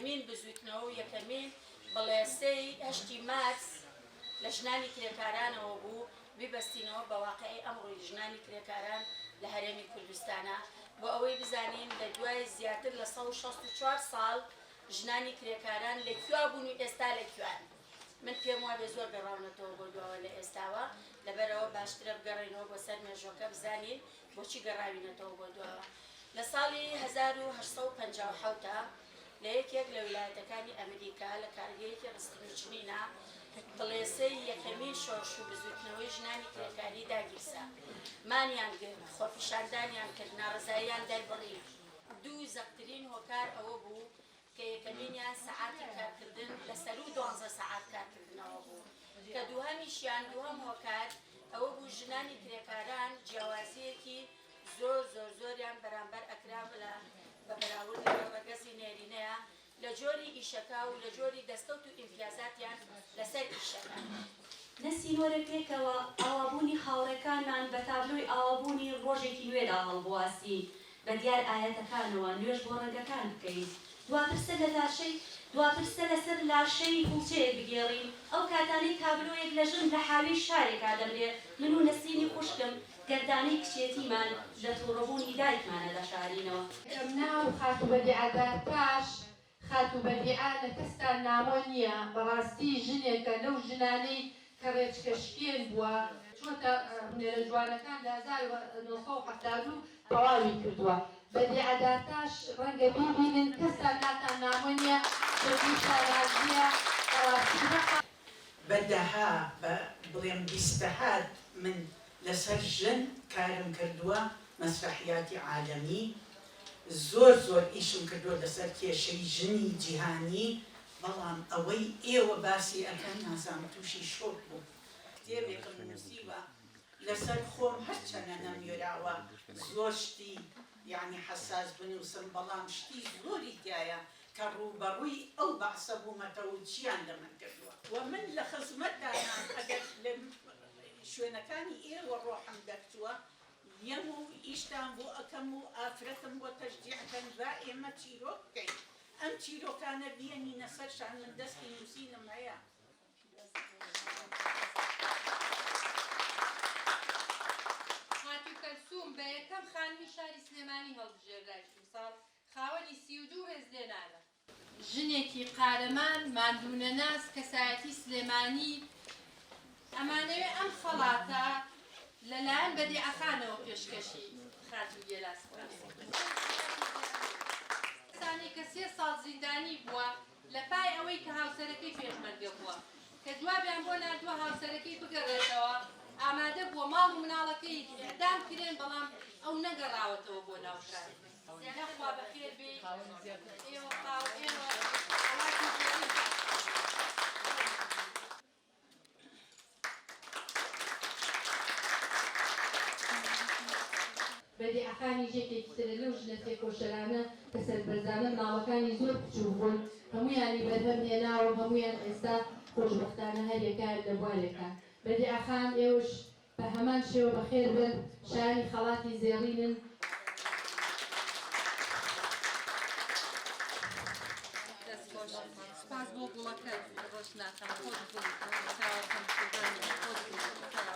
یەکەمین بزووتنەوە و یەکەمین بڵێسەی هەشتی مارس لە ژنانی کرێکارانەوە بوو، بیبەستینەوە بە واقیعی ئەمڕۆی ژنانی کرێکاران لە هەرێمی کوردستانا، بۆ ئەوەی بزانین لە دوای زیاتر لە 164 ساڵ ژنانی کرێکاران لە کوێ بوون و ئێستا لە کوێن. من پێم وابێ زۆر گەڕاونەتەوە بۆ دواوە لە ئێستاوە، لەبەرئەوە باشترە بگەڕێینەوە بۆ سەر مێژوەکە بزانین بۆچی گەڕاوینەتەوە بۆ دواوە. لە ساڵی 1857 لە یەکێک لە ویلایەتەکانی ئەمریکا لە کارگەیەکی ڕستن و چنینا بڵێسەی یەکەمین شۆڕش و بزووتنەوەی ژنانی کرێکاری داگیرسا. مانیان گرت، خۆپیشاندانیان کرد، ناڕەزاییان دەربڕی. دوو زەقترین هۆکار ئەوە بوو کە یەکەمینیان سەعاتی کارکردن لە سەروو دوانزە سەعات کارکردنەوە بوو، کە دووهەمیشیان دووهەم هۆکار ئەوە بوو ژنانی کرێکاران جیاوازییەکی زۆر زۆر زۆریان بەرامبەر ئەکرا لە بە بەراورد لەگەڵ ڕەگەزی نێرینەیا لە جۆری ئیشەکە و لە جۆری دەستکەوت و ئیمتیازاتیان لەسەر ئیشەکە. نە سینۆرە پێکەوە ئاوابوونی هاوڕێکانمان بە تابلۆی ئاوابوونی ڕۆژێکی نوێدا هەڵبواسین، بە دیار ئایەتەکانەوە نوێژ بۆ ڕەنگەکان بکەین، دواتر سەر لە لاشەی دواتر سەر لەسەر لاشەی گوڵچەیەک بگێڕین، ئەو کاتانەی تابلۆیەک لە ژن لە حاویەی شارێکا دەمرێ، من و نەسرینی خوشکم گەردانەی کچێتیمان لە توڕەبوونی دایکمانا دەشارینەوە. یەکەم ناو خاتوو بەدیعە دارتاش، خاتوو بەدیعە لە کەستان نامۆ نییە، بەڕاستی ژنێکە لەو ژنانەی کە ڕێچکە شکێن بووە، چووەتە هونەرە جوانەکان لە 1972 تەواوی کردووە، بەدیعە دارتاش ڕەنگە بیبینن کەستان لاتان نامۆ نییە، جێگەی شانازییە بەڕاستی هەقە. بە دەها، بە بڵێم بیستەها من لەسەر ژن کارم کردووە، مەسرەحیاتی عالەمی، زۆر زۆر ئیشم کردووە لەسەر کێشەی ژنی جیهانی، بەڵام ئەوەی ئێوە باسی ئەکەن نازانم تووشی شۆک بووم. کتێبێکم نووسیوە لەسەر خۆم هەرچەنە نەموێراوە زۆر شتی یانی حەساس بنووسم بەڵام شتی زۆری تیایە کە ڕووبەڕووی ئەو بەعسە بوومەتەوە و چیان لە من کردووە و من لە خزمەتتانام ئەگەر لە شوێنەکانی ئێوە ڕۆحم دەرچووە یەم و ئیشتان بۆ ئەکەم و ئافرەتم بۆ تەشجیع کەن با ئێمە چیرۆک بکەین ئەم چیرۆکانە بیەنینە سەر شان من دەستی نووسینم هەیە. خاتوو کەلسوم بە یەکەم خانمی شاری سلێمانی هەڵبژێردرای ئیمساڵ خاوەنی 32 ڕێزلێنانە. ژنێکی قارەمان، ماندوونەناس، کەسایەتی سلێمانی، ئەمانەوێ ئەم خەڵاتە لە لایەن بەدیعە خانەوە پێشکەشی خاتوو گێلاس بکەین. کەسانەی کە سێ ساڵ زیندانی بووە لە پای ئەوەی کە هاوسەرەکەی پێشمەرگە بووە، کە جوابیان بۆ ناردووە هاوسەرەکەی بگەڕێتەوە، ئامادە بووە ماڵ و مناڵەکەی ئیعدام کرێن، بەڵام ئەو نەگەڕاوەتەوە بۆ ناو شار. یاخوا بەخێر بێی ئێوە خاو ئێوە خەڵاتی زێڕینتان. بەدیعە خانیش یەکێکی ترە لەو ژنە تێکۆشەرانە کە سەربەرزانە مناڵەکانی زۆر بچووک بوون هەموویانی بەرهەم هێناوە و هەموویان ئێستا خۆشبەختانە هەریەکەیان لە بوارێکا. بەدیعە خان ئێوەش بە هەمان شێوە بەخێر بێن، شایانی خەڵاتی زێڕینن. دەست خۆش سوپاس بۆ گوڵەکەت ڕۆشنا خان خۆت گوڵی چاوەکەم قوربانی خۆت گوڵی.